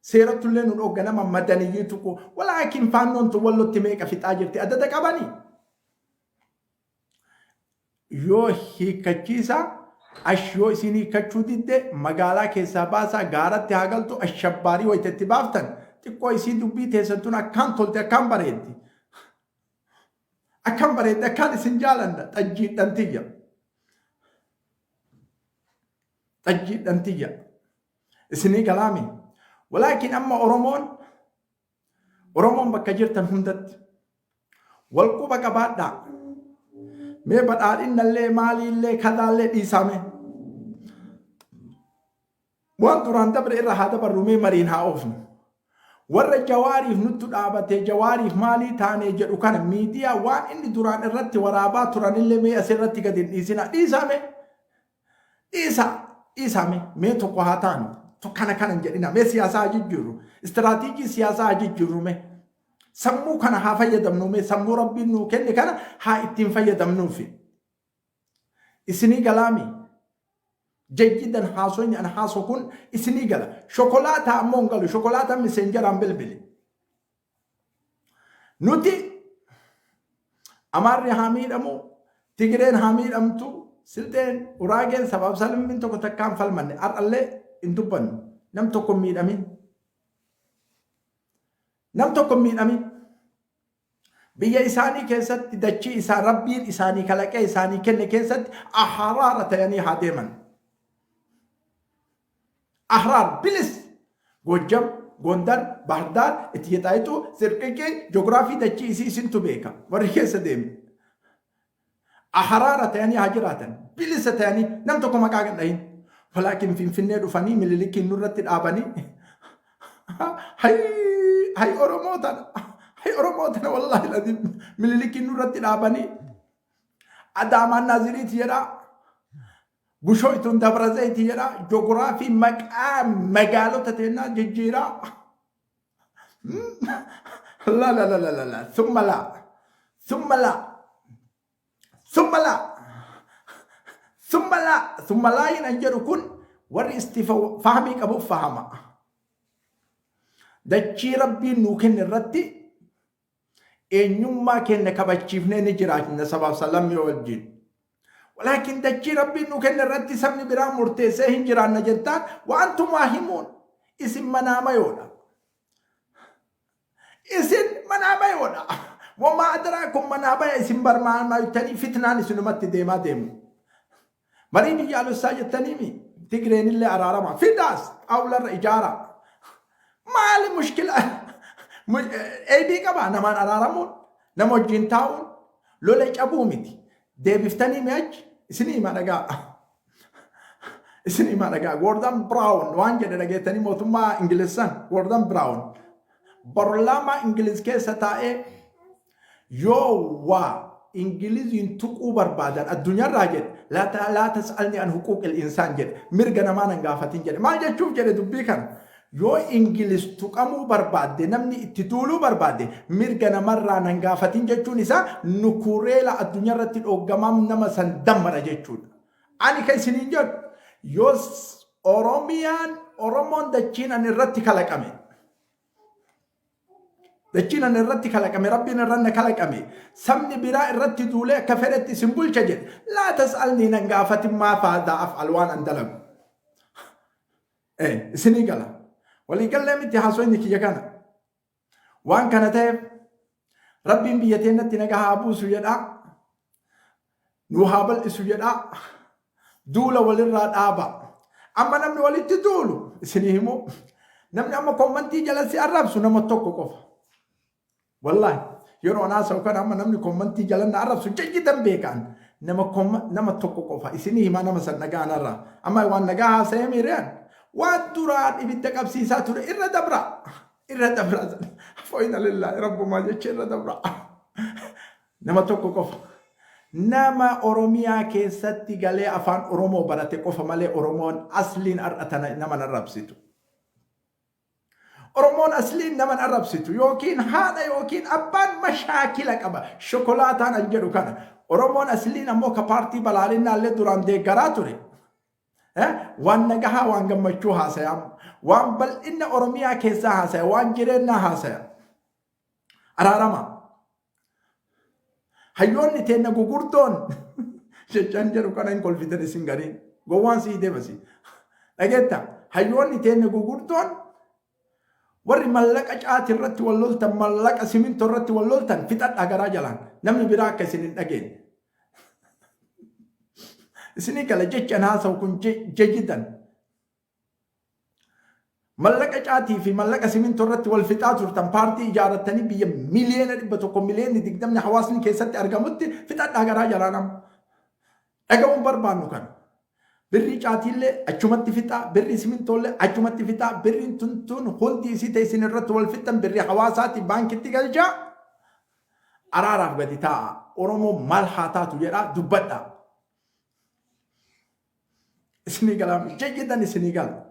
seerattullee nu dhoogga nama madaniyyii tuqu. Walaakin faannoon tun Wallotti meeqa fixaa jirti adada qabanii. Yoo hiikkachiisa ash yoo isin hiikkachuu didde magaalaa keessaa baasaa, gaaratti haa galtu. Ashabbaarii wayita itti baaftan xiqqoo isii dubbii teessan tun akkaan tolte, akkaan bareeddi, akkaan bareeddi, akkaan isin jaalanna xajjiidhan tiyya. Xajjiidhan tiyya. Isinii galaami. Walaakin amma Oromoon bakka jirtan hundatti wal quba qabaadhaa. Mee badhaadhinnallee maaliillee kadaallee dhiisaame. Waan duraan dabre irra haa dabarru, mee mariin haa oofnu. Warra Jawaariif nuttu dhaabatee, Jawaariif maalii taanee jedhu kana, miidiyaa waan inni duraan irratti waraabaa turanillee mee asirratti gadi hin dhiisina. Dhiisaame. Dhiisaa. Dhiisaame. Mee tokko haa taanu. Kana kana hin jedhina. Mee siyaasaa haa jijjiirru. Istiraatiijii siyaasaa haa jijjiirru mee. Sammuu kana haa fayyadamnu mee, sammuu Rabbiin nuu kenne kana haa ittiin fayyadamnuufi. Isinii galaami. Jayyidan haasoyni an haaso kun isinii gala. Shokolaataa ammoo hin galu. Shokolaataan miseenjaraan bilbili. Nuti Amaarri haa miidhamu, Tigireen haa miidhamtu, Silxeen, Uraageen, sabaaf sablammiin tokko takkaan falmanne. Har'allee hin dubbannu. Nam tokko hin miidhamin. Nam tokko hin miidhamin. Biyya isaanii keessatti, dachii isaa Rabbiin isaanii kalaqee isaanii kenne keessatti ahraara ta'anii haa deeman. Ahraar bilis Goojjam, Gondar, Bahirdaar, Itiyye Xaayituu, Sirqiqii, joogiraafii dachii isii isintu beeka warri keessa deeme. Ahraara ta'anii haa jiraatan. Bilisa ta'anii nam tokko maqaa hin dhahin. Walaakin Finfinnee dhufanii Minilikiin nurratti dhaabanii, hay hay Oromoo tana, hay Oromoo tana, wallaahi lazim Minilikiin nurratti dhaabanii Adaamaan Naaziriiti jedhaa, Bushooytuun Dabra Zayiti jedhaa, joogiraafii maqaa magaalota teennaa jijjiiraa. La la la la la la, summa la, summa la, summa la, summa la, summa laayin an jedhu kun warri istifa fahamii qabuuf fahama. Dachii Rabbiin nuu kenne irratti eenyummaa keenya kabachiifnee ni jiraachna sabaaf sablammii wajjin. Walaakin dachii Rabbiin nuu kenne irratti sabni biraa murteessee hin jiraanna jettaan waantumaa himuun isin manaa mayoodha. Isin manaa mayoodha. Wamaa adraakum manaa baya isin barmaamaaytanii fitnaan isinumatti deemaa deemu. Marii biyyaalessaa jettaniimi Tigreenillee araarama. Fidaas xaawularra ijaara. Maali mushkila? Eebii qaba namaan araaramuun, nama wajjin taa'uun lola cabuu miti. Deebiftanii mi'achi isinii hima dhagaa. Isinii hima dhagaa. Gordon Brown waan jedhe dhageettanii? Mootummaa Ingilizsan Gordon Brown barlaamaa Ingiliz keessa taa'ee, yoo waa Ingiliziin tuquu barbaadan addunyaarraa jedhe, laa tas'alni an huquuqil insaan jedhe, mirga namaa nan gaafatin jedhe. Maal jechuuf jedhe dubbii kana? Yoo Ingiliz tuqamuu barbaadde, namni itti duuluu barbaadde, mirga namarraa nan gaafatin jechuun isaa nukureela addunyaarratti dhooggamaa nama san dammara jechuudha. Ani kan isiniin jedhu, yoo Oromiyaan, Oromoon dachiin an irratti kalaqame, dachiin an irratti kalaqame, Rabbiin irra na kalaqame, sabni biraa irratti duulee akka fedhetti isin bulcha jedhe, laa tas'alnii nan gaafatin maa faadaa af'al waan an dalagu. Isinii gala. Walii gallee miti haasoyni kiyya kana. Waan kana ta'eef Rabbiin biyya teennatti nagaa haa buusu jedhaa. Nu haa bal'isu jedhaa. Duula walirraa dhaaba. Amma namni walitti duulu isinii himu. Namni amma kommantii jala si arrabsu nama tokko qofa. Wallaahi yeroo anaa haasa'u kana amma namni kommantii jala na arrabsu jajjitan beekaan nama tokko qofa isinii himaa, nama san dhagaa anarraa. Amma waan nagaa haasa'ee miiriyaan waan duraan ibidda qabsiisaa ture irra dabra. Irra dabra. Fooyina lillaahi rabbumaa jecha irra dabra. Nama tokko qofa. Nama Oromiyaa keessatti galee afaan Oromoo barate qofa malee Oromoon asliin har'a tana nama arrabsitu. Oromoon asliin nama arrabsitu yookiin haadha yookiin abbaan mashaakila qaba. Shokolaataan an jedhu kana. Oromoon asliin ammoo ka paartii balaalinaallee duraan deeggaraa ture. Waan nagahaa, waan gammachuu haasaya. Waan bal'inna Oromiyaa keessaa haasaya. Waan jireennaa haasaya. Araarama. Hayyoonni teenna gugurdoon jechaan jedhu kana hin kolfitan isin gariin. Gowwaan sii deemasi. Dhageetta, hayyoonni teenna gugurdoon warri mallaqa caati irratti wal loltan, mallaqa simintoo irratti wal loltan fixadhaa garaa jalaan, namni biraa akka isin hin dhageenye. Isinii gala jecha an haasa'u kun jayyidan. Mallaqa caatii fi mallaqa simintoo irratti wal fixaa turtan paartii ijaarrattanii biyya 100,000,000 20,000,000 hawaasni keessatti argamutti fixadhaa garaa jaraa nama. Dhaga'uun barbaannu kana. Birrii caatiillee achumatti fixaa, birrii simintoollee achumatti fixaa, birriin tuntuun hundi isii ta'e isin irratti wal fixxan birrii hawaasaati baankitti galchaa. Araaraaf gadi taa'a. Oromoo maal haa taatu jedhaa dubbadhaa. Isinii galaa jayyidan isinii gala.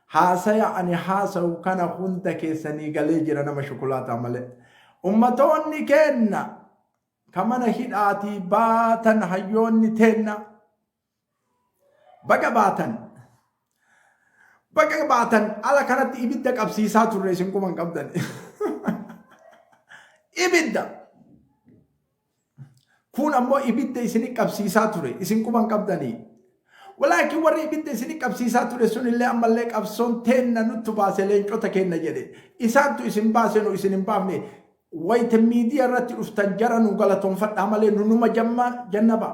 Haasaya ani haasawu kana hunda keessanii galee jira nama shukulaataa malee. Ummatoonni keenna ka mana hidhaatii baatan hayyoonni teenna baga baatan baga baatan ala kanatti ibidda qabsiisaa turre isin quban qabdan. Ibidda. Kun ammoo ibidda isini qabsiisaa ture. Isin quban qabdanii. Walaakin warri ibidda isini qabsiisaa ture sunillee ammallee qabsoon teenna nuttu baase leencota keenna jedhe. Isaantu isin baase nu isin hin baafne. Wayita miidiyaa irratti dhuftan jara nu galatoonfadhaa malee nu numa jamma jannaba.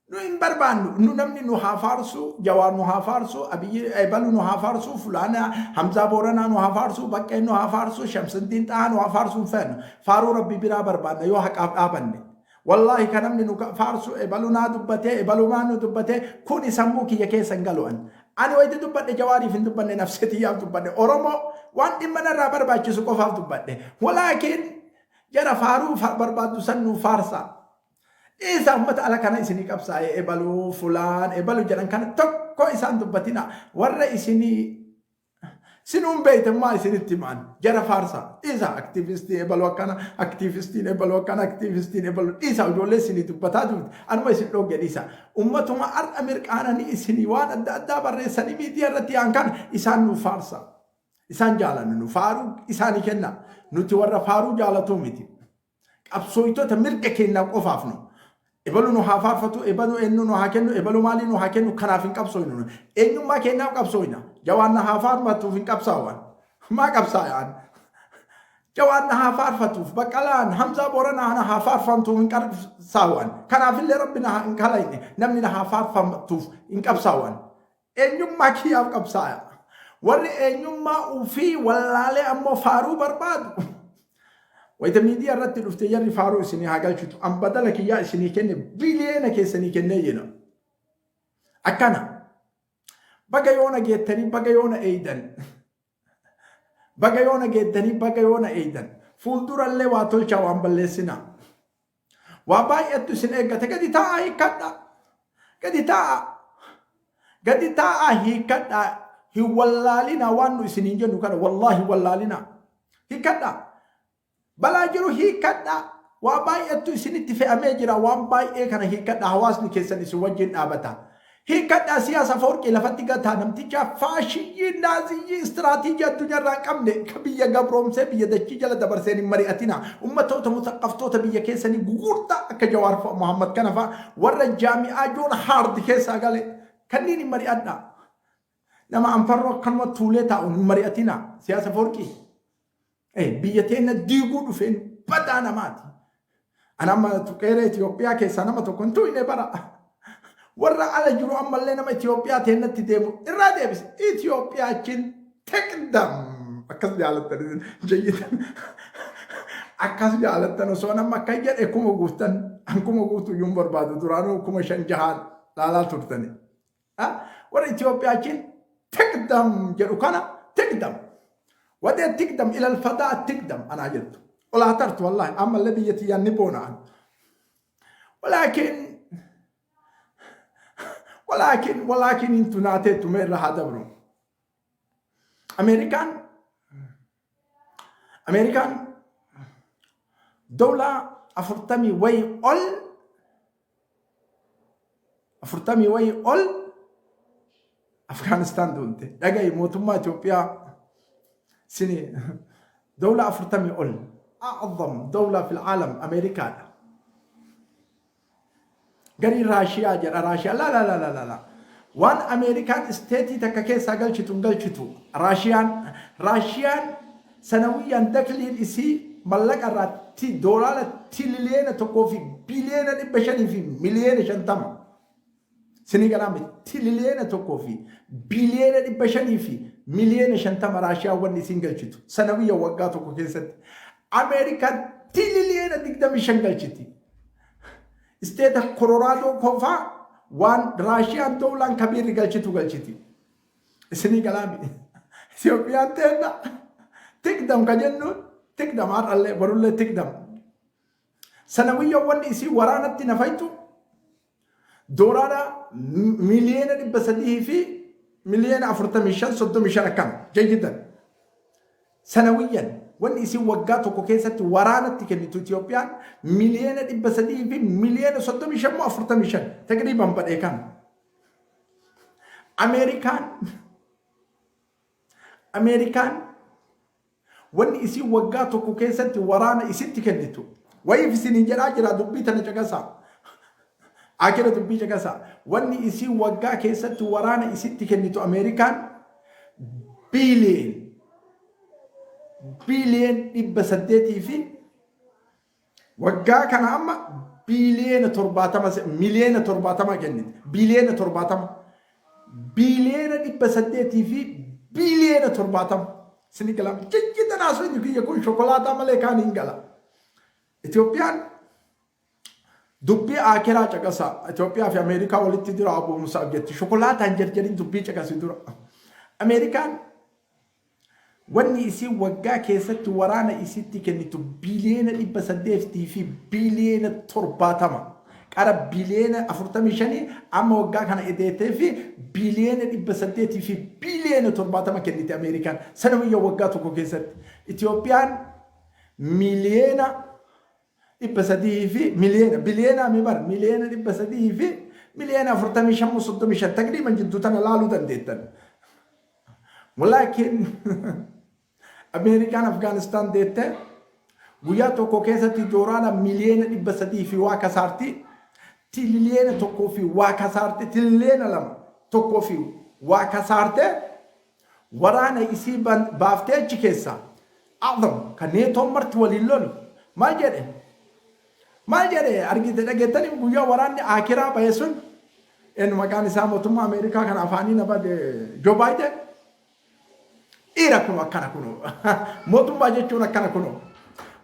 Nu hin barbaannu. Nu namni nu haa faarsu, Jawaar nu haa faarsu, Abiyyi Ebalu nu haa faarsu, Fulaana Hamzaa Booranaa nu haa faarsu, Baqqeen nu haa faarsu, Shamsindiin Xahaa nu haa faarsu hin feenu. Faaruu Rabbi biraa barbaanna yoo haqaaf dhaabanne. Wallaahi kan namni nu faarsu ebalu naa dubbatee, ebalu maa nu dubbatee kuni sammuu kiyya keessa hin galu an. Ani wayita dubbadhe Jawaariif hin dubbanne nafsee tiyyaaf dubbadhe. Oromoo waan dhimma narraa barbaachisu qofaaf dubbadhe. Walaakin jara faaruu barbaaddu san nu faarsaa. Dhiisa ummata ala kana isinii qabsaa'e ebalu fulaan ebalu jedhan kana tokko isaan dubbatina warra isinii sinuun beeytan maa isinitti himaan jara faarsa dhiisa aktiivistii ebalu akkana aktiivistiin ebalu akkana aktiivistiin ebalu dhiisa ijoollee isinii dubbataa turte anuma isin dhoogge dhiisa ummatuma har'a mirqaananii isinii waan adda addaa barreessanii miidiyaa irratti yaan kana isaan nu faarsa isaan jaalannu nu faaruu isaanii kenna nuti warra faaruu jaalatuu miti. Qabsooytoota mirga keenyaa qofaaf nu. Ebalu nu haa faarfatu, ebalu eenyu nu haa kennu, ebalu maalii nu haa kennu kanaaf hin qabsooynu nu. Eenyummaa keenyaaf qabsooyna. Jawaan na haa faarfatuuf hin qabsaa'u. Maa qabsaa'an? Jawaan na haa faarfatuuf, Baqqalaan, Hamzaa Booranaa na haa faarfamtuuf hin qabsaa'u. Kanaafillee Rabbi na hin kalayne, namni na haa faarfamtuuf hin qabsaa'u. Eenyummaa kiyyaaf qabsaaya. Warri eenyummaa ufii wallaalee ammoo faaruu barbaadu. Wayita miidiyaa irratti dhufte jarri faaruu isinii haa galchitu. An badala kiyyaa isinii kenne biliyeena keessanii kennee jira. Akkana. Baga yoona geettanii baga yoona eeydan. Baga yoona geettanii baga yoona eeydan. Fuuldurallee waa tolchaa waan balleessinaa. Waa baay'eetu isin eeggata. Gadi taa'aa hiikkadhaa. Gadi taa'aa. Gadi taa'aa hiikkadhaa. Hin wallaalinaa waan nu isiniin jennu kana. Wallaahi hin wallaalinaa. Hiikkadhaa. Balaa jiru hiikkadhaa. Waa baay'eetu isinitti fe'amee jira. Waan baay'ee kana hiikkadhaa. Hawaasni keessan isin wajjin dhaabata. Hiikkadhaa siyaasa Afawarqii lafatti gataa namtichaa faashiyyii naaziyyii istiraatiijii addunyaarraa hin qabne ka biyya gabroomsee biyya dachii jala dabarseen hin mari'atina. Ummatoota mutaqqaftoota biyya keessanii gugurdaa akka Jawaar Muhammad kana fa'a warra jaami'aa Joon Haard keessaa gale kanneen hin mari'adhaa. Nama anfarroo akkanuma tuulee taa'u hin mari'atina siyaasa Afawarqii. Biyya teenya diiguu dhufeen badaa namaati. Ani amma tuqeera Itoophiyaa keessaa nama tokko hin tuqne bara. Warra ala jiru ammallee nama Itoophiyaa teennatti deemu irraa deebise. Itoophiyaa achiin teqdam. Akkas jaalattan jayyitan. Akkas jaalattan osoo nama akka jedhe 1000 guuttan an 1000 guutuu iyyuu hin barbaadu duraanuu 5000 jahaan laalaa turtani. Warra Itoophiyaa achiin teqdam jedhu kana teqdam. Wadee tiqdam ilal fadaa tiqdam anaa jettu. Olaa tartu wallahi ammallee biyya tiyyaan ni boona'an. Walaakin walaakin walaakin hin tunaateettu mee irra haa dabru. Ameerikaan dawlaa 40 wayi ol 40 wayi ol Afgaanistaan duulte. Dhaga'i mootummaa Itoophiyaa sini dawla 40 ol أعظم دولة في العالم Ameerikaadha. Garii Raashiyaa jedha Raashiyaa la la la la la la. Waan Ameerikaan isteetii takka keessaa galchitu hin galchitu. Raashiyaan sanawiyyaan dakliin isii mallaqa irraa doolaara 1,550,000,000. Sinii galaa miti 1,550,000,000. miliyoona 50 Raashiyaa wanni isiin galchitu sanawiyya waggaa tokko keessatti. Ameerikaan tililiyoona 25 galchiti. Isteeta Koloraadoo qofaa waan Raashiyaan doolaan kabiirri galchitu galchiti. Isinii galaami. Itoophiyaan teenna tikdam ka jennuun tikdam har'allee borullee tikdam. Sanawiyya wanni isii waraanatti nafaytu dooraara miliyoona 300 fi miliyoona 45 35 akkana jayyidan. Sanawiyyan wanni isin waggaa tokko keessatti waraanatti kennitu Itoophiyaan miliyoona 300 fi miliyoona 35 moo 45 taqriiban badhee kana. Ameerikaan wanni isin waggaa tokko keessatti waraana isitti kennitu wayiif isiniin jedhaa jira. Dubbii tana caqasaa. Akira dubbii caqasaa. Wanni isin waggaa keessatti waraana isitti kennitu Ameerikaan biiliyoon 800 fi waggaa kana amma biiliyoona 70, miliyoona 70 kenniti. Biiliyoona 70. Biiliyoona 800 fi biiliyoona 70. Isin gala. Jijjiitan haasofni kiyya kun shokolaataa malee kaan hin gala. Itoophiyaan dubbii akiraa caqasa. Itoophiyaa fi Ameerikaa walitti dura Abu Musaaf jetti. Shokolaataan jarjarin, dubbii caqasi dura. Ameerikaan wanni isiin waggaa keessatti waraana isitti kennitu biiliyoona 800 fi biiliyoona 70. Qara biiliyoona 45 amma waggaa kana edeetee fi biiliyoona 800 fi biiliyoona 70 kennite Ameerikaan. Sana guyyaa waggaa tokko keessatti. Itoophiyaan miliyoona 300 fi miliyoona biliyoona mi bar miliyoona 300 fi miliyoona 45 35 taqriiban jidduu tana laaluu dandeettan. Walaakin Ameerikaan Afgaanistaan deette guyyaa tokko keessatti dooraana miliyoona 300 fi waa kasaarti. Tililiyoona 1 fi waa kasaarte, tililiyoona 2 tokkoo fi waa kasaarte waraana isii baaftee achi keessaa. Azam kan neetoon marti waliin lolu maal jedhe? Maal jedhe argite dhageettanii guyyaa waraanni akiraa bahe sun? Eenyu maqaan isaa mootummaa Ameerikaa kan afaanii na bade? Joe Biden. Dhiira kun akkana kunoo. Mootummaa jechuun akkana kunoo.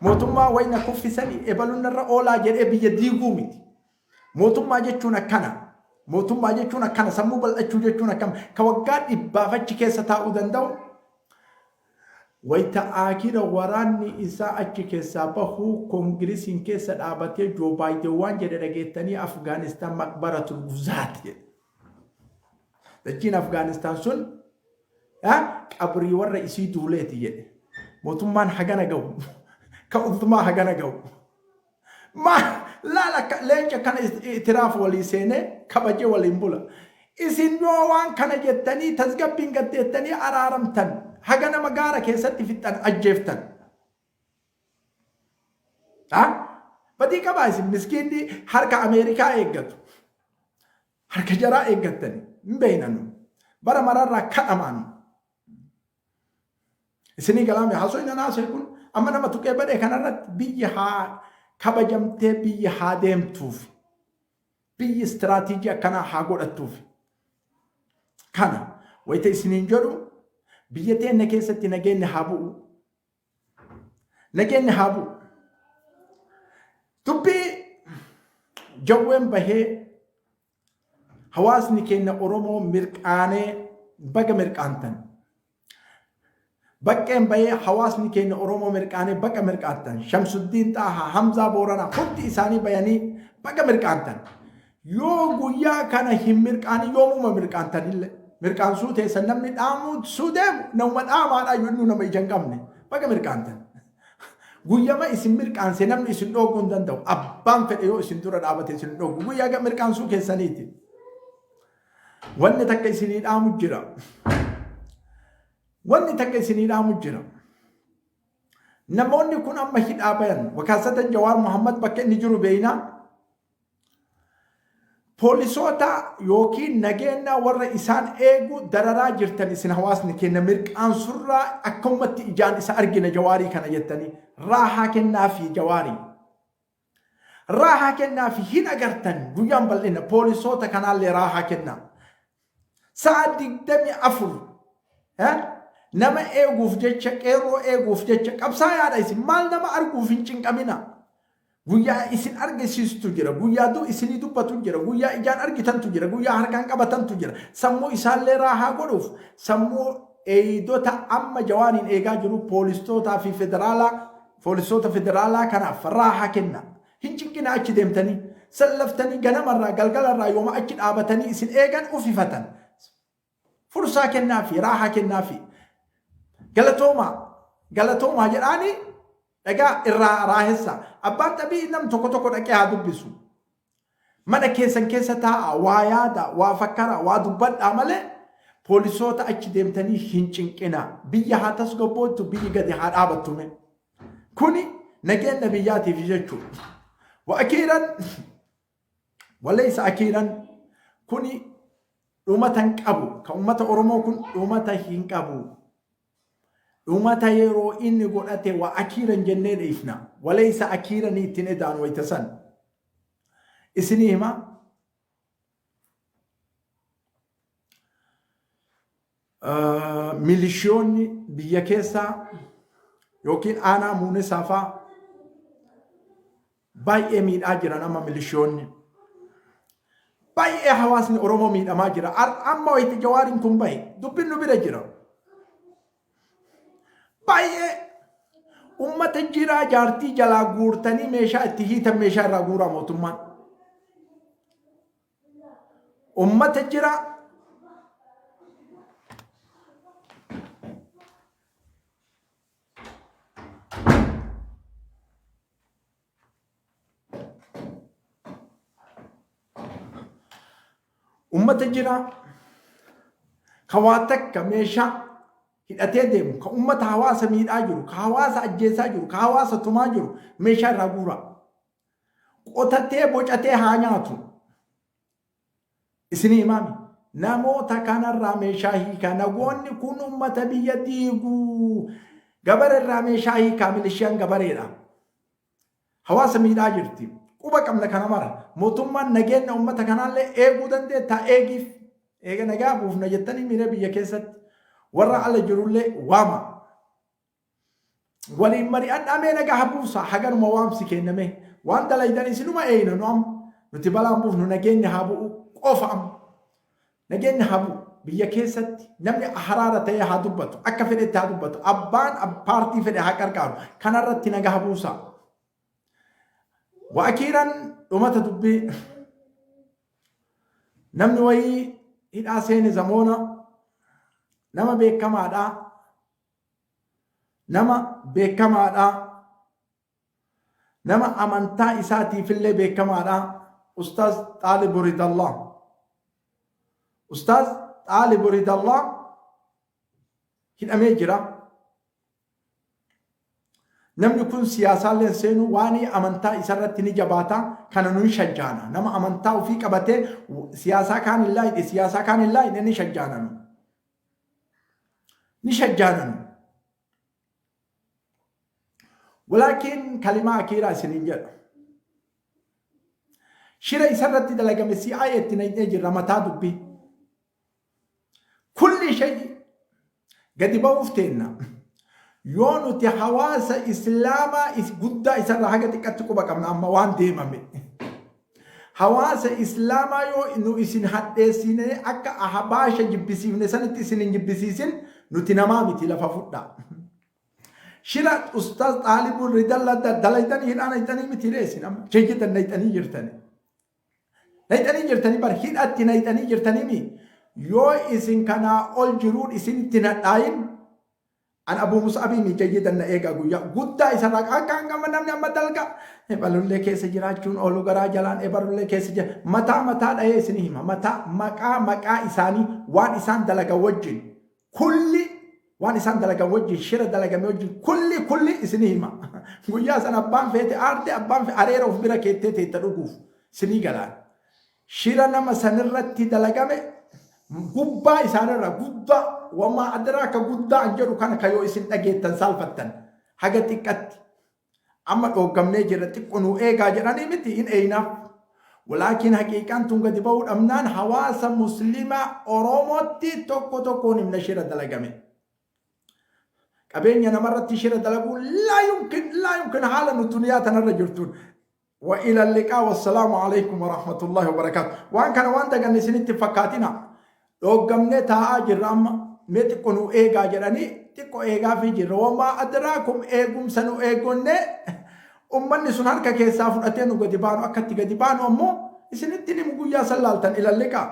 Mootummaa wayna kuffisanii ebaluun irra oolaa jedhee biyya diiguu miti. Mootummaa jechuun akkana. Mootummaa jechuun akkana. Sammuu bal'achuu jechuun akkana. Ka waggaa dhibbaaf achi keessa taa'uu danda'u. Wayita akira waraanni isaa achi keessaa bahuu koongirisiin keessa dhaabatee Joo Baayiden waan jedhe dhageettanii? "Afgaanistaan maqbaratul guzaat" jedhe. Dachiin Afgaanistaan sun qabrii warra isii duuleeti jedhe. Mootummaan hagana gahu. Ka utuma hagana gahu. Ma laala akka leenca kana itiraaf walii seenee kabajee waliin bula. Isin yoo waan kana jettanii tasgabbiin gaddeettanii araaramtan haga nama gaara keessatti fixxan ajjeeftan. Badii qabaa isin miskiinni harka Ameerikaa eeggatu. Harka jaraa eeggattani hin beeynanu. Bara mararraa kadhamaanu. Isinii galaame haasoo inni haasoo kun amma nama tuqee badhee kanarratti biyya haa kabajamtee biyya haa deemtuuf, biyyi istiraatiijii akkanaa haa godhattuuf. Kana wayita isiniin jedhu biyya teenya keessatti nageenyi haa bu'u. Nageenyi haa bu'u. Dubbii jawween bahee hawaasni keenya Oromoo mirqaanee baga mirqaantan. Baqqeen bahee hawaasni keenya Oromoo mirqaanee baga mirqaantan. Shamsuddiin Xaahaa, Hamzaa Booranaa hundi isaanii bayanii baga mirqaantan. Yoo guyyaa kana hin mirqaanin yoomuma mirqaantanillee. Mirqaansuu teessan namni dhaamuu suu deemu nama dhaamaadhaa yoo nama ija hin qabne baga mirqaantan. Guyyama isin mirqaanse namni isin dhooguu hin danda'u. Abbaan fedhe yoo isin dura dhaabate isin dhoogu. Guyyaa mirqaansuu keessaniiti. Wanni takka isinii dhaamu jira. Wanni takka isinii dhaamu jira. Namoonni kun amma hidhaa bayan. Wakaasatan Jawaar Muhammad bakka inni jiru beeynaa. Poolisoota yookiin nageenya warra isaan eegu dararaa jirtan isin hawaasni keenya mirqaansurraa akkamumatti ijaan isa argina Jawaarii kana jettanii raahaa kennaafi Jawaarii. Raahaa kennaafi hin agartan guyyaan bal'ina poolisoota kanaallee raahaa kennaa. Sa'a 24. Nama eeguuf jecha, qeerroo eeguuf jecha qabsaayaadha isin. Maal nama arguuf hin cinqamina. Guyyaa isin argisiistu jira. Guyyaa du isinii dubbatu jira. Guyyaa ijaan argitantu jira. Guyyaa harkaan qabatantu jira. Sammuu isaallee raahaa godhuuf sammuu eeydota amma Jawaariin eegaa jiru poolistootaa fi federaalaa poolisoota federaalaa kanaaf raahaa kenna. Hin cinqinaa achi deemtanii. Sallaftanii ganamarraa galgalarraa yooma achi dhaabatanii isin eegan ufifatan. Fursaa kennaafi, raahaa kennaafi. Galatoomaa, galatoomaa jedhaani dhagaa irraa raahessa. Abbaan xabii nam tokko tokko dhaqee haa dubbisu. Mana keessan keessa taa'a, waa yaada, waa fakkara, waa dubbadhaa malee poolisoota achi deemtanii hin cinqinaa. Biyya haa tasgabboottu, biyyi gadi haa dhaabattu mee. Kuni nageenya biyyaatiif jechuudha. Wa akiiran Waleysa akiiran kuni dhumata hin qabu. Kan uummata Oromoo kun dhumata hin qabu. Dhumata yeroo inni godhate wa akiiran jennee dhiifna. Waleysa akiiranii ittiin edaan wayita san. Isinii hima. Milishiyoonni biyya keessaa yookiin aanaa muunesaa faa baay'ee miidhaa jiran amma milishiyoonni. Baay'ee hawaasni Oromoo miidhamaa jira. Amma wayita Jawaariin kun bahe dubbiin nu bira jira. Baay'ee ummata jiraa jaartii jalaa guurtanii meeshaa itti hiitan meeshaa irraa guuraa mootummaan. Ummata jira ummata jira ka waa takka meeshaa hidhatee deemu ka ummata hawaasa miidhaa jiru ka hawaasa ajjeesaa jiru ka hawaasa tumaa jiru meeshaa irraa guuraa. Qotatee bocatee haa nyaatu. Isinii himaami. Namoota kanarraa meeshaa hiikaa. Nagoonni kun ummata biyya diigu. Gabara irraa meeshaa hiikaa milishiyaan gabareedha. Hawaasa miidhaa jirti. Quba qabna kana mara. Mootummaan nageenya ummata kanaallee eeguu dandeettaa eegiif. Eega nagaa buufna jettanii miiree biyya keessatti. Warra ala jirullee waama. Waliin mari'adhaa mee nagaa buusaa haganuma waamsi kenname waan dalaydan isinuma eeyna nu amma nuti balaan buufnu nageenya haa bu'u qofa amma nageenya haa bu'u biyya keessatti namni haraara ta'ee haa dubbatu akka fedhetti haa dubbatu abbaan paartii fedhe haa qarqaaru kanarratti nagaa buusaa. Waakiiran dhumata dubbii namni wayii hidhaa seene zamoona nama beekamaadhaa. Nama beekamaadha. Nama amantaa isaatiifillee beekamaadha. Ustaaz Xaalibu Ridallah. Ustaaz Xaalibu Ridallah hidhamee jira. Namni kun siyaasaallee seenu waan amantaa isarratti ni jabaata. Kana nun shajjaana. Nama amantaa ofii qabatee siyaasaa kaan hin laayine siyaasaa kaan hin laayine ni shajjaana nu. Ni shajjaananu. Walaakiin kalimaa akiiraa isiniin jedha. Shira isarratti dalagame CIA itti naqnee jirra mataa dubbii. Kulli shay'i gadi ba'uuf teenna. Yoo nuti hawaasa islaamaa guddaa isarraa haga xiqqatti quba qabna amma waan deemame. Hawaasa Islaamaa yoo nu isin hadheessinee akka Ahbaasha jibbisiifne sanitti isin hin jibbisiisin nuti namaa miti lafa fudhaa. Shira Ustaaz Xaalibuun Ridalla dalaydanii hidhaa nayxanii miti ree isin amma jayyidan nayxanii jirtani. Nayxanii jirtanii bar hidhatti nayxanii jirtanii mi yoo isin kanaa ol jiruun isinitti hin hadhaayin An Abuu Mus'abii mi jayyidan na eegaa guyyaa guddaa isarraa akka hangama namni amma dalga ebalullee keessa jiraachuun oolu garaa jalaan ebalullee keessa jira mataa mataa dhahee isinii hima mataa maqaa maqaa isaanii waan isaan dalagan wajjin kulli waan isaan dalagan wajjin shira dalagame wajjin kulli kulli isinii hima guyyaa sana abbaan feete aarte abbaan fe areera of bira keettee teetta dhuguuf isinii galaan Shira nama sanirratti dalagame gubbaa isaanirra guddaa wamaa adraaka guddaa an jedhu kana ka yoo isin dhageettan saalfattan haga xiqqatti amma dhooggamnee jirra xiqqo nu eegaa jedhanii miti hin eeynaaf. Walaakiin haqiiqaan tun gadi ba'uu dhabnaan hawaasa muslimaa Oromootti tokko tokkoon himna shira dalagame. Qabeenya namarratti shira dalaguu laa yumkin laa yumkin haala nu duniyaa tanarra jirtuun. Wa ila liqaa wassalaamu alaikum wa rahmatullahi wa barakaatu. Waan kana waan daganne isinitti hin fakkaatina. Dhooggamnee taa'aa jirra amma mee xiqqo nu eegaa jedhanii xiqqo eegaafii jirra. Wamaa adraakum eegumsa nu eegonnee ummanni sun harka keessaa fudhatee nu gadi baanu akka itti gadi baanu ammoo isinitti himu guyyaa san laaltan ila liqaa.